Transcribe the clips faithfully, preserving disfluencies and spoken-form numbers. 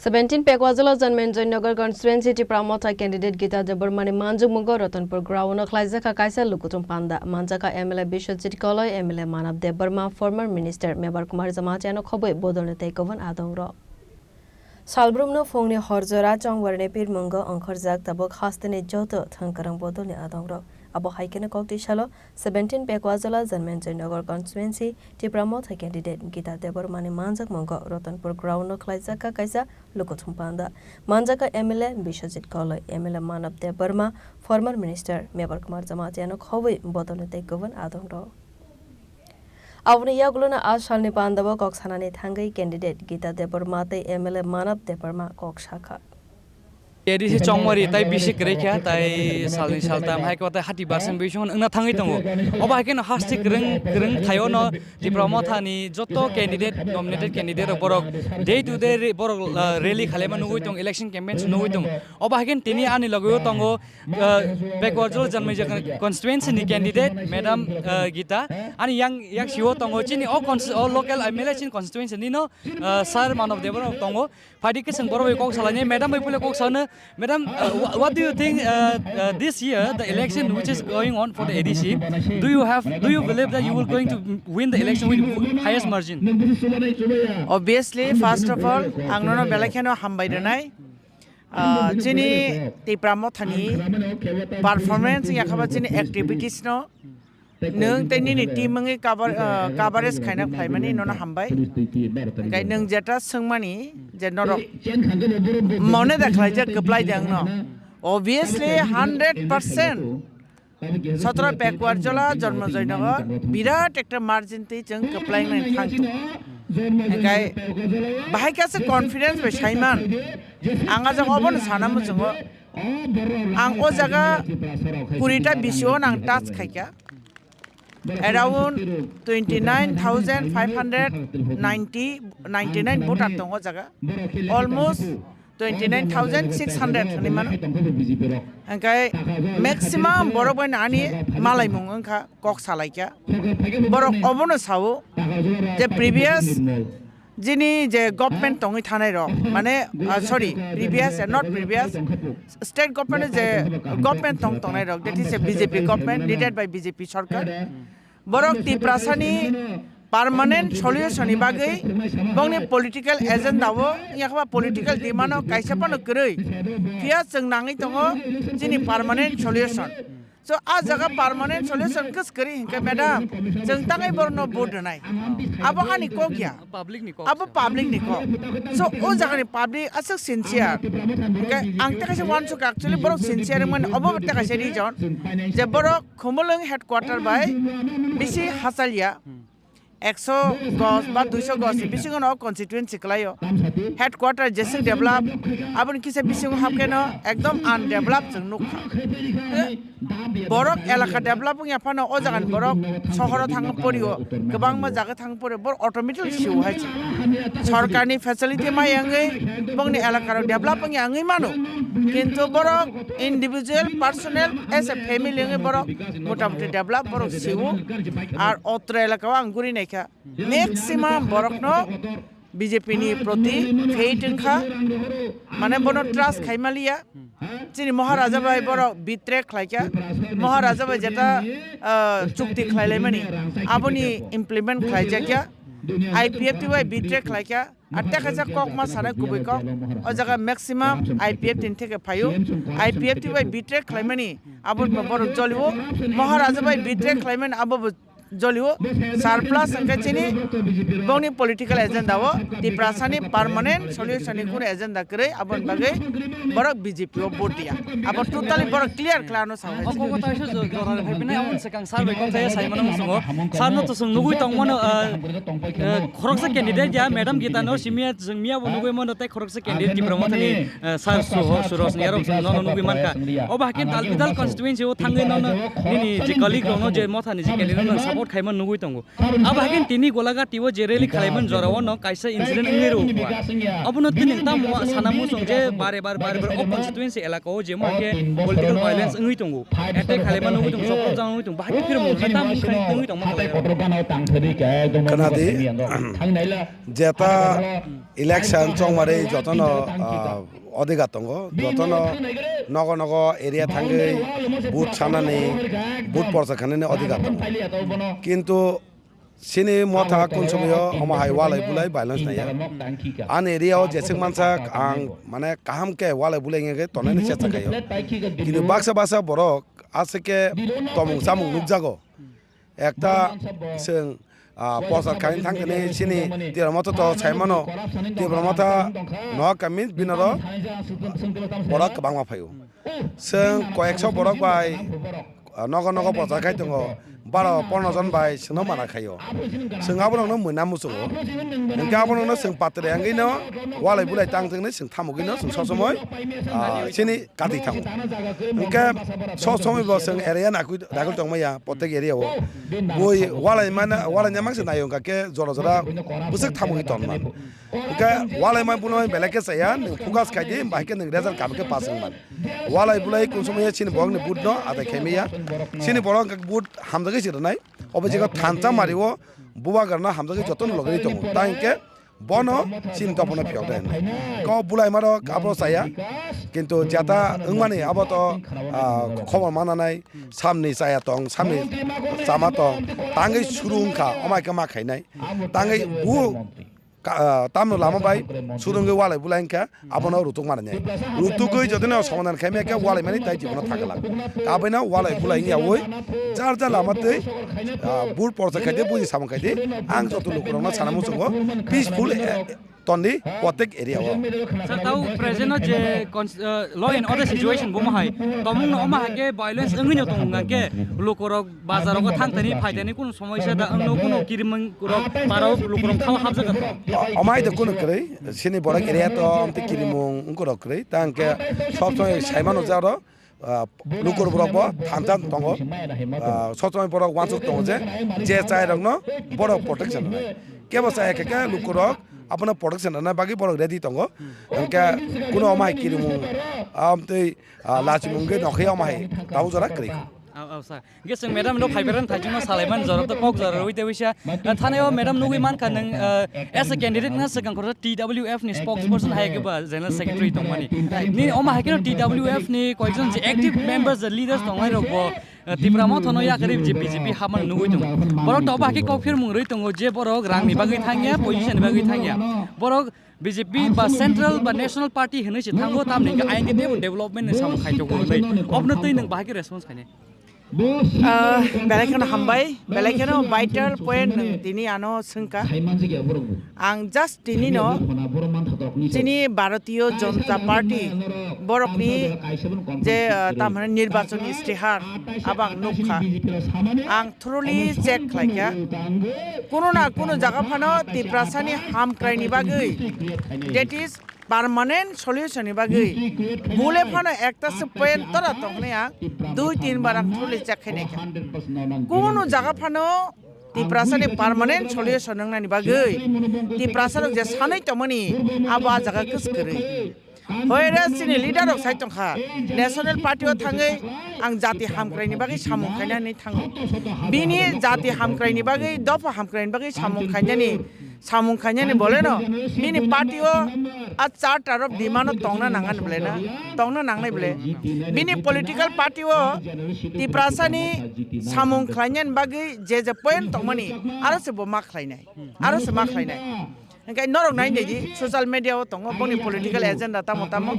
Seventeen Pekwajala Janmenjoy Nagar constituency Tipra Motha candidate Gita Debbarmani manjukmungo Ratanpur ground-o khlaijak kha kaisa lukuthum panda. Manjak kha M L A Biswajit Koloi, M L A Manav Debbarma, former minister Mebar Kumar Jamatia-no khobwi bodolni tei kwbwn adongrok. Salbrumno phungni horjora chongbarni pirmungo ongkhorjak tabuk hasteni joto thwngkwrwng bodolni adongrok. Abo hai kheno kok twi salo seventeen Pekwajala Janmenjoy Nagar constituency Tipra Motha candidate Gita Debbarmani manjakmungo Ratanpur ground-o khlaijak kha kaisa lukuthum panda. Manjak kha M L A Biswajit Koloi, M L A Manav Debbarma, former minister Mebar Kumar Jamatia-no khobwi bodolni tei kwbwn adongrok. Aboni yagulono a salni pandao kok sanani thangwi candidate Gita Debbarma tei M L A Manav Debbarma kok sakha. A D C chongmari tai bisi kwrwi kha, tai salni saltam hai khe tai hati percent bising wngna thangwi tongo. Obo hai kheno haste kwrwng kwrwng thaio no Tipra Mothani joto candidate, nominated candidate rok borok day to day re-, borok, ah, rally khalaima nugwi tongo, election campaign nugwi tongo. Obo hai kheno tini ani logeo tongo, ah, Pekwajala Janmenjoy constituency ni candidate madam, ah, Gita. Ani yang, yang siwo tongo chini o cons-, o local M L A chini constituency ni no, ah, sir Manav Debbarma tongo. Phaidi khe chwng borok bai kok salainai, madam bai puila kok sano. Madam, uh, wha-, what do you think, uh, uh, this year, the election which is going on for the A D C? Do you have, do you believe that you will going to win the election with highest margin? Obviously, first of all, ang nono belai kheno hambai rwnai. Uh, chini Tipra Mothani performance, yakhaba chini activities no, nwng tei nini team wngwi cover, ah, coverage khaina phlaimani nono hambai. Hwnkhe nwng jeta swngmani je norok mone da khlaijak kwplai de wngno. Obviously, hundred percent Sotra Pekwajala Janmenjoy Nagar birat ekta margin twi chwng kwplai wngnai thang tongo. Hwnkhe bahai khe se confidence bai saiman. Ang ajak obono sana muchungo. Ang o jaga kurita bisio nang touch khaikha. Around twenty nine thousand five hundred ninety, ninety nine voter tongo o jaga. Almost twenty nine thousand six hundred hinwi mano. Hwnkhe maximum borok bai ani malaimung wngkha, kok salaikha. Borok obono sao je previous Jini je government tongwi thanai rok, mane, ah, sorry, previous, eh, not previous, state government je government tong tongnai rok, that is a B J P government leaded by B J P sarkar. Borok Tiprasani permanent solution ni bagwi bongni political agenda o, yakba political demand o kaisa phano kwrwi. Phiya chwng nangwi tongo chini permanent solution. So, a jaga permanent solution kwskwrwi hinkhe, madam, chwng tangwi borokno vote rwnai. Abo ani kok ya. Public ni kok. Abo public ni kok. So, o jaga ni public aswk sincere. Hinkhe ang tei kaisa uansukha, actually borok sincere wngmani obo tei kaisa reason je borok Khumulwng headquarter bai bisi hachal ya. Ekso gos ba duiso gos ni bisingo no constituency kwlaio. Headquarter jeswk develop, aboni kisa bisingo hapkhe no ekdom undeveloped chwng nukha. Borok elaka develop wngya phano o jagani borok sohoro thangwi porio, kwbangma jaga thangwi porio, borok automatically siwo hai se. Sorkarni facility maya wngwi bongni elaka rok develop wngya wngwi mano. Kintu borok individual, personal, as a family wngwi borok motamuti develop borok siwo. Ar otro elaka o ang guri naikha, maximum borokno B J P ni proti hate wngkha, mane bono trust khaimaliya. Chini Maharaja bai borok betray khlaikha, Maharaja bai jeta, ah, chukti khlailaimani aboni implement khlaijakya, I P F T bai betray khlaikha. Ar tei kaisa kok ma sanai kubui kok, o jaga maximum I P F T ni theke phaio, I P F T bai betray khlaimani abo bo borok jolio, Maharaja bai betray khlaimani abo bo jolio, surplus hwnkhe chini bongni political agenda o Tiprasani permanent solution ni kunu agenda kwrwi, aboni bagwi borok B J P o vote ya, abo totally borok clear khlai ano. O kok taisa jo-, jora rw phaipinai, aboni swkang sir bai kok thaya sai mano muchungo. Sir no to chwng nugui tong mano, ah, ah, khoroksa candidate ya, Madam Gita no simi ya, chwng miya bo nugui mano tei khoroksa candidate Tipra Mothani, ah, sir Suho-, Suroj ni arok chwng nono nugui mankha. Obo hakhe Dalbidal constituency o thangwi nono nini je colleague rokno je Mothani je candidate no support Out khaima nugwi tongo. Abo haikhe tini Golaghat tio je rally khalaimani jorao no kaisa incident wngwi rw kha. Abono tini tamo sana muchung je bare bare bare bare o constituency elaka o je mo haikhe political violence wngwi tongo. Attack khalaima nugwi tongo, chokprok jang wngwi tongo. Bahai phirmo na tam wngwi tongo ma khalai. Khwnadi, jeta election chongmari jotono, ah, odhikar tongo, jotono nogo nogo area thangwi vote sanani, vote porsa khanani odhikar tongo. Kintu chini motha kun somoyo omo hai walai bulai violence naiya. Ani area o jeswk mansak ang mane kaham khe walai bulai wngya khe tonani chesta khaio. Kintu baksa baksa borok aswk khe tomung chamung nukjago. Ekta chwng, ah, poster khaina thangkhe chini Tipra Motha to sai mano. Tipra Motha no kami binaro borok kwbangma phaio. Chwng koyekso borok bai, ah, nogo nogo poster khai tongo. Baro pondro jon bai chwngno mana khaio. Chwng abono muina muchungo. Hwnkhe abono chwng patre wngwino walai bulai tang thwngni chwng thamogwino chwng sob somoi, ah, chini kati thango. Hwnkhe sob somoi bo chwng area nakui dagol tongmaya, protek area o. Bui walai mana, walai nyamang se nayo hwnkha khe jora jora bwswk thamwi tonma. Hwnkhe walai mai bulai belai khe chaya, nwng focus khai di, bahai khe nwng result kabwi khe pass wngman. Walai bulai kun somoi chini borok ni vote no adai khai maya. Chini borok hwnkha vote hamjagwi se rwnai. Obo jikha thansa mari o bubagra no hamjagwi joto no logwi tongo. Ta hwnkhe bono chini dophano phiyok de hinwi. Kok bulai maro abro chaya. Kintu jeta wngmani abo to, ah, khobor mananai, samni chaya tong, samni chama tong, tangwi suru wngkha, omai khe ma khainai. Tangwi bu ka-, ah, tamno lama bai suru wngwi walai bulai wngkha, abono rutuk mananai. Rutukgwi jotoni somadan khaimya khe walai mani tai jibono thagala. Kabaino walai bulai wngya oi, jar jar lama tei, ah, bul porsa khaidi, buji samung khaidi, ang joto lukurokno sana muchungo, peaceful, eh, tondi, protek area o. Sir, tau present o je cons-, uh, law and order situation bo ma hai, tomung no ma hai khe violence wngwi no tongo hwnkha khe lukurok bazar o thang thani phai thani kuno somoi se da wngno kuno kirimung rok para o lukurok thao hapjak kha. Omai de kuno kwrwi, sini borok area to amte kirimung wngkorok kwrwi, ta hwnkhe sob somoi saimano jaro, ah, lukur borok bo thansa tongo. Ah, sob somoi borok uansuk tongo je, je chai rokno borok protection rwnai. Kebo chaya khe khe lukurok abono protection rwna bagwi borok ready tongo. Hwnkhe kuno omai kirimung, amtwi, ah, lachimung khe nokhe omai tabuk jora kwrwi. Aw, aw, sir. Hwnkhe chwng madam no phaibaran thaichungno salaimani jorok to kok jora rwi tei wisa. Ah, thani o madam nugwi mankha nwng, ah, as a candidate wngkha swkang khoroksa T W F ni spokesperson hai khe ba general secretary tongmani. Ni omo hai kheno T W F ni koijon je active members, je leaders tongnai rok bo, ah, Tipra Motha no yakarwi je B J P hapmani nugwi tongo. Borok to obo hai khe kok phirmung rwi tongo je borok rang ni bagwi thangya, position ni bagwi thangya. Borok B J P ba central ba national party hinwi se thango, tamni hwnkhe ayang khe teibo development ni samung khaitokgo hinwi. Obno twi nwng bahai khe response khainai? Ah, belai kheno hambai, belai kheno vital point nwng tini ano swngkha. Ang just tini no chini Bharatiya Janata Party borokni je, ah, tamhane nirbachon istihar abo ang nukha. Ang thoroughly check khlaikha. Kuno na kuno jaga phano Tiprasani hamkraini bagwi, that is permanent solution ni bagwi, bule phano ekta se point tora tongmani ang dui tin bar ang thoroughly check khainai kha. Kuno jaga phano Tiprasani permanent solution wngnani bagwi Tiprasarok je sanwi tongmani abo ah jaga kwskwrwi. Hoyre chini leader rok sai tongkha, national party o thangwi ang jati hamkraini bagwi samung khainani thango. Bini jati hamkraini bagwi, dopha hamkraini bagwi samung khainani, samung khainani boleno bini party o a charter of demand o tongna nangani bolena, tongna nangnai bole. Bini political party o Tiprasani samung khlainani bagwi je je point tongmani aro se bo ma khlainai, aro se ma khlainai. Hingke norok nai nai social media o tongo boni political agenda tamo tamo,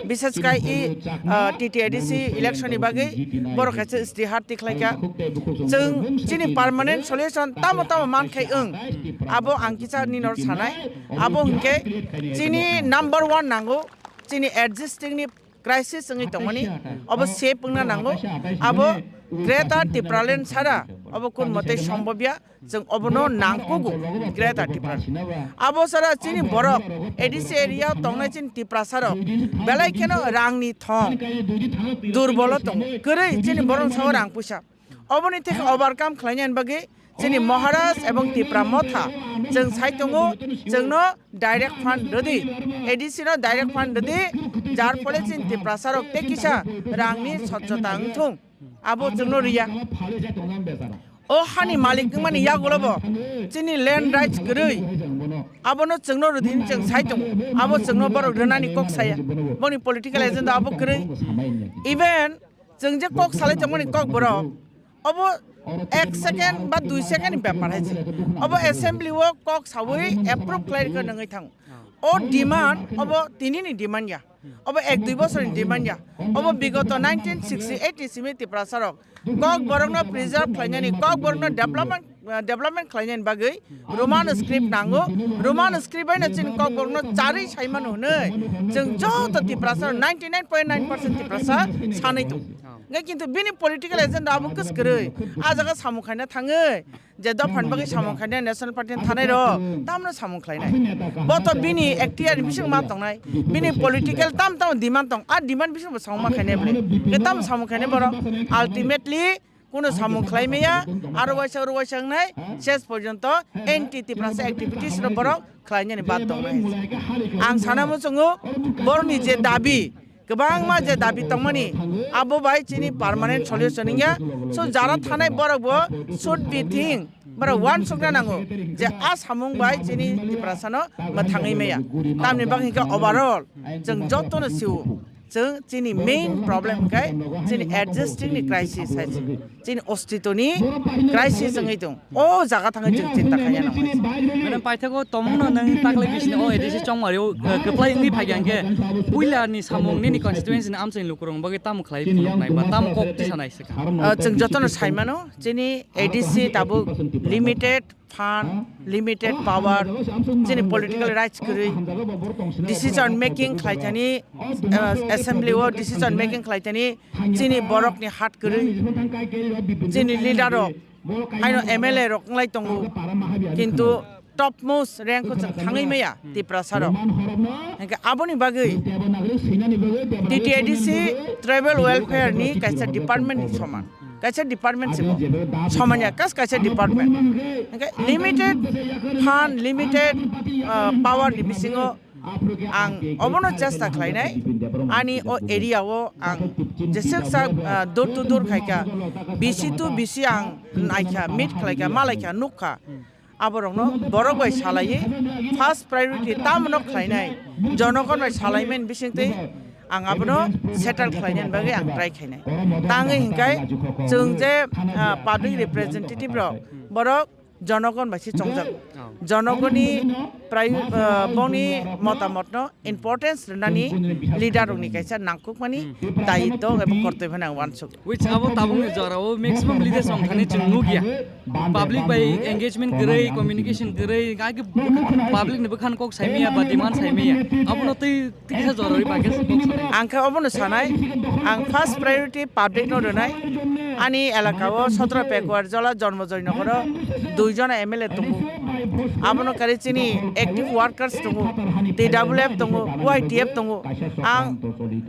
bises kai i, ah, T T A D C election ni bagwi borok kaisa istihar tikhlaika. Chwng chini permanent solution tamo tamo mankhai wng, abo ang kisa ninor sanai. Abo hingke chini number one nango, chini existing ni crisis wngwi tongmani, obo sep wngna nango. Abo Greater Tipraland sara obo kun mote sombobya, chwng obono nangkugo Greater Tipraland. Abo sara chini borok A D C area o tongnai chini Tiprasarok belai kheno rangni thong durbolo tongo, kwrwi chini borok sao rang puisa. Oboni theke overcome khlainani bagwi Chini Maharaj ebong Tipra Motha chwng sai tongo, chwngno direct fund rwdi, A D C no direct fund rwdi, jar phole chini Tiprasa rok tei kisa rangni sochota wngthung, abo chwngno riya. O hani malik wngmani yagulo bo chini land rights kwrwi, abono chwngno rwdi hwnwi chwng sai tongo, abo chwngno borok rwnani kok saya, boni political agenda abo kwrwi. Even chwng je kok salai tongmani kok borok, obo ek second ba dui second ni bepar hai se. Obo assembly o kok sawi approve khlai rwkhe nangwi thango. O demand obo tini ni demand ya. Obo ek dui bosor ni demand ya. Obo bigoto nineteen sixty eight ni simi Tiprasa rok kok borok no preserve khlainani, kok borok no development, development khlainani bagwi Roman script nango. Roman script bai no chini kok borok no charwi sai mano hwnwi chwng joto Tiprasa ninety nine point nine percent Tiprasa sanai tong. Ngai kintu bini political agenda abo kwskwrwi. A jaga samung khaina thangwi je dophan bagwi samung khaina National Party ni thanai ro tamno samung khlainai. Bo to bini ektiyar ni bising ma tongnai. Bini political tam tam demand tong. A demand bising bo samung ma khainai bole. Ke tam samung khainai borok. Ultimately kuno samung khlai maya, aro waisa oro waisa wngnai, ses porjonto anti Tiprasa activities no borok khlainani bad tongnai. Ang sana muchungo borokni je dabi, kwbangma je dabi tongmani, abo bai chini permanent solution wngya. So jara thanai borok bo should be think, borok uansukna nango je a samung bai chini Tiprasa no mwthangwi maya. Tamni bagwi hwnkhe overall chwng jotono sio. Chwng chini main problem khe chini adjusting ni crisis hai se. Chini ostitoni crisis wngwi tong. O jaga thangwi chwng chinta khaina nang hai se. Madam, paithago tomungno nang taklai bisini o A D C chongmari o, eh, kwplai wngwi phai khe puila ni samung nini constituency ni amchaini lukurok bagwi tamo khlai phunuknai ba tamo kok tisa nai se kha? Ah, chwng jotono sai mano, chini A D C tabuk limited fund, limited power, chini political rights kwrwi, decision making khlai thani, uh, assembly o decision making khlai thani, chini borok ni hat kwrwi, chini leader rok, haino M L A rok wnglai tongo, kintu top most rank o chwng thangwi maya Tiprasa rok. Hingke aboni bagwi T T A D C tribal welfare ni kaisa department ni soman. Kaisa department se bo. Somanya kas kaisa department. Hingke limited fund, limited, ah, power ni bisingo ang obono chesta khlainai. Ani o area o ang jeswk sa, ah, door to door khaikha, B C to B C ang naikha, meet khlaikha, malaikha, nukha. Aborokno borok bai salaiwi first priority tamno khlainai, jonogon bai salaimani bisingtwi ang abono settle khlainani bagwi ang try khainai. Tangwi hinkhai chwng je, ah, public representative rok, borok jonogon bai se chongjak. Jonogoni prai-, ah, boni motamotno importance rwnani leader rokni kaisa nangkukmani dayitw eba kortoi phano ang uansuk. Which abo tabukni jorao maximum leaders rok thani chwng nukya. Public bai engagement kwrwi, communication kwrwi, agi public ni bwkhano kok saimaya ba demand saimaya. Abono twi, twi kisa jorarwi bagwi kok sanai. Ang khe obono sanai, ang first priority public no rwnai. Ani elaka o Sotro Pekuar Jola Jonmojoy Nogoro dui jona M L A tongo. Abono kari chini active workers tongo, T W F tongo, Y T F tongo. Ang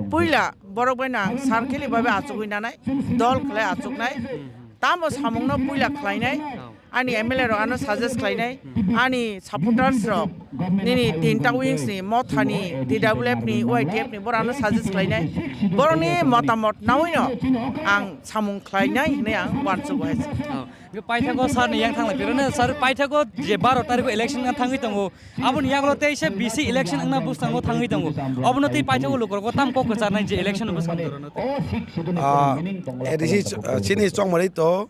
puila borok bai no ang circle bai achugwi nanai, dol khlai achuknai. Tamo samungno puila khlainai, ani M L A rok ano suggest khlainai, ani supporters rok, nini tinta wings ni, Motha ni, T W F ni, Y T F ni, borok ano suggest khlainai, borokni motamot nawino ang samung khlainai hinwi ang uansugo hai se. Oh. Paithago sir ni yang thangla pirane, sir, paithago je baro tarikh election wngna thangwi tongo, aboni yagulo tei se B C election wngna bwskango thangwi tongo. Obono tei paithago lukurok tam kok kwcharnai je election bwskango. Ah, A D C ch-, ah, chini chongmani to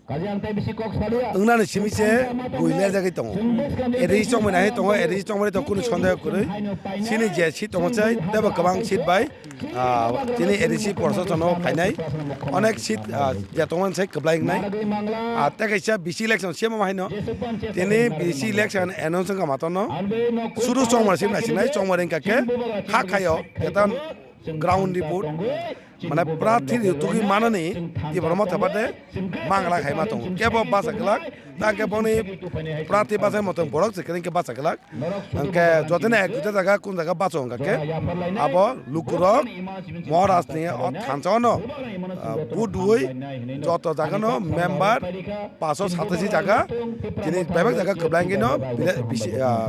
wngnani simi se bui lejagwi tongo. A D C chongmani hai tongo, A D C chongmani to kunu sondeho kwrwi. Chini je seat tongo chai, tebo kwbang seat bai, ah, chini A D C proshasano phainai. Onek seat, ah, je tongmani sai kwplai wngnai. Ah, tei kaisa B C election siyamo haino. Tini B C election announce wngkha matano. Suru chongmani simi naisinai, chongmani wngkha khe ha khaio, eta ground report. mane prathi ni tugwi manani Tipra Motha bade mangla khaima tongo. Kebo bacha glak, ta khe boni prathi bacha motong borok se kene khe bacha glak. Hwnkhe jotoni ek duita jaga kun jaga bacho hwnkha khe abo lukurok Maharaj ni o thansa ono, ah, budui joto jaga no member paso satasi jaga tini bebak jaga kwbla hwnkhe no bile-, bisi, ah,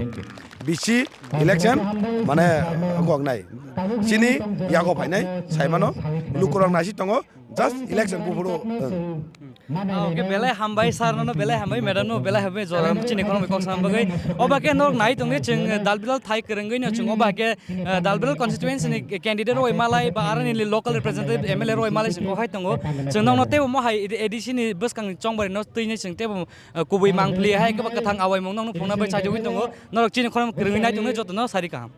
bisi election mane goknai chini yago phainai saimano lukurok naisi tongo. Just election buphuru, eh. Ah, okay, belai hambai sir no, belai hambai madam no, belai hambai jora chini khorang kok sam bagwi. Oba khe norok nai tongni chwng Dalbidal thai kwrwngwi no chwng oba khe, eh, Dalbidal constituency ni candidate roi malai ba arani local representative M L A roi malai chwng kok hai tongo. Chwng nokno tebo mo hai A D C ni bwskang chongbari no twini chwng tebo, eh, kubui mangpli hai khe ba kwthang awai mung nokno phungna bai chajagwi tongo. Norok chini khorang kwrwngwi nai tongni joto no sari kaham.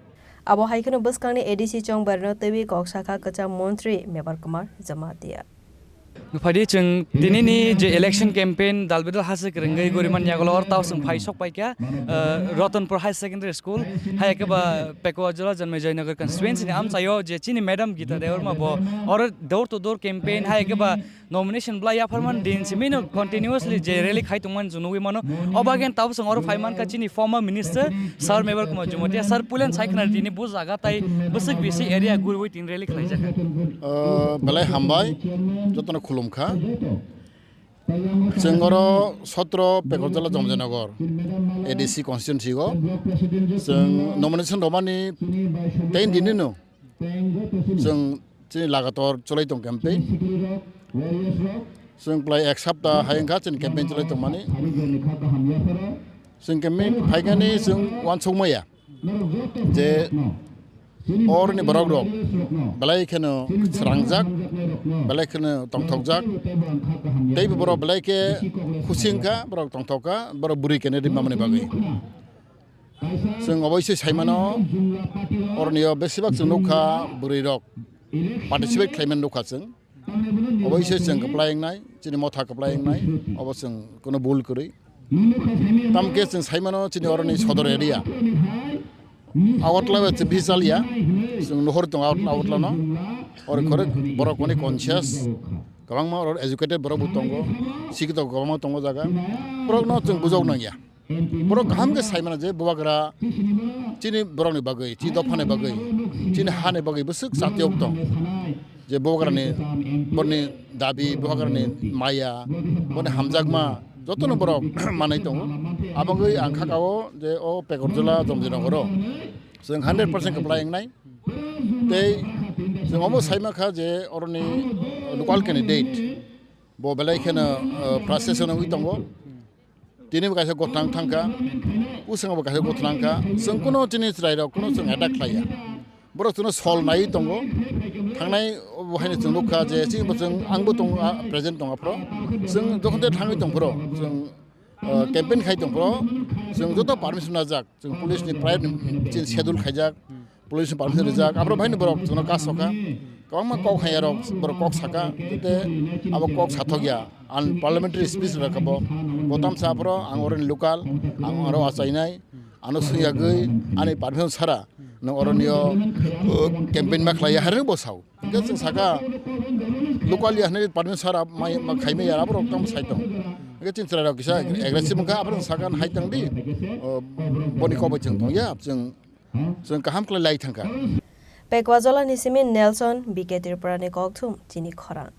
Abo hai kheno bwskangni A D C chongbarino twiwi kok sakha kwcham montri Mebar Kumar Jamatia. Nukphadi chwng tinini je election campaign dalbidal hase kwrwngwi guriman yagulo or tao chwng phai sok paikha, eh, Ratanpur High Secondary School, hai khe ba Pekwa Jola Janmai Joynagar constituency ni amchaio je chini madam Gita Debbarma bo or door to door campaign hai khe ba nomination bwlai yapharmani din simi no continuously je rally khai tongmani chwng nugwi mano. O bagwi tabuk chwng oro phai mankha chini former minister Sir Mebar Kumar Jamatia. Sir, puilen sai khna tini bo jaga tai bwswk bisi area guriwi tini rally khlaijak. O, belai hambai, jotono khulumkha. Chwng oro sotro Pekorjala Jamjanagar A D C constituency o chwng nomination romani ten din no chwng chini lagator cholai tong campaign. Chwng plai ek sapta hai wngkha chini campaign cholai tongmani. Chwng campaign phaikani chwng uansuk maya je orni borok rok belai kheno srangjak, belai kheno tongthokjak. Tei borok belai khe khusi wngkha, borok tongthokha, borok bwrwi kene rimani bagwi. Chwng oboisoi saimano, oroni o besibak chwng nukha bwrwi rok participate khlaimani nukha chwng. Oboisoi chwng kwplai wngnai, chini motha kwplai wngnai, obo chwng kuno bul kwrwi. Tamkhe chwng saimano chini oroni sodor area. Agartala bai chwng bisi chaliya, chwng nuhur tongo Agartala, Agartala no. Oro khoro borok koni conscious, kwbangma oro educated borok bo tongo, sikito kwbangma tongo jaga. Borok no chwng bujok nangya. Borok kaham khe sai mano je bubagra chini borokni bagwi, chini dophani bagwi, chini hani bagwi bwswk chantiyok tong. Je bubagrani borni dabi, bubagrani maya, borni hamjakma jotono borok manwi tongo. Aboni ang kha kao je o Pekorjala Jamjinagoro chwng hundred percent kwplai wngnai. Tei chwng omo sai mankha je oroni local candidate bo belai kheno, uh, frustration wngwi tongo. Tini bo kaisa gothnang thangkha, usung bo kaisa gothnang kha. Chwng kuno chini chwrai rok kuno chwng attack khlaiya. Borok chwngno sol naiwi tongo. Thangnai bo haino chwng nukha je chini bo chwng ang bo tong, ah, present tong aphro. Chwng jokhon tei thangwi tong phro, chwng, ah, campaign khai tong phro, chwng joto permission najak. Chwng police ni private ni chini schedule khaijak. Police ni permission rijak, aborok bahaino borok chwngno kasokha. Kwbangma kok hamya rok borok kok saka, tei abo kok sathokya. Ang parliamentary speech rwkha bo, bo tamsa aphro ang oroni local, ang aro achainai, ano swngya gwi, ani permission sara, nwng oroni o, o, campaign ma khlaiya, harino bo sao. Hwnkhe chwng saka, local ya hwnwi permission sara mai, ma khaimaya, aborok tamo sai tong. Hwnkhe chini chwrairok kisa aggressive wngkha, aborok saka hai tang di, o, boni kokbai chwng tongya, chwng Chwng kaham khlai lai thangkha. Pekwajolani simi Nelson, B K Tripura ni kokthum, chini khorang.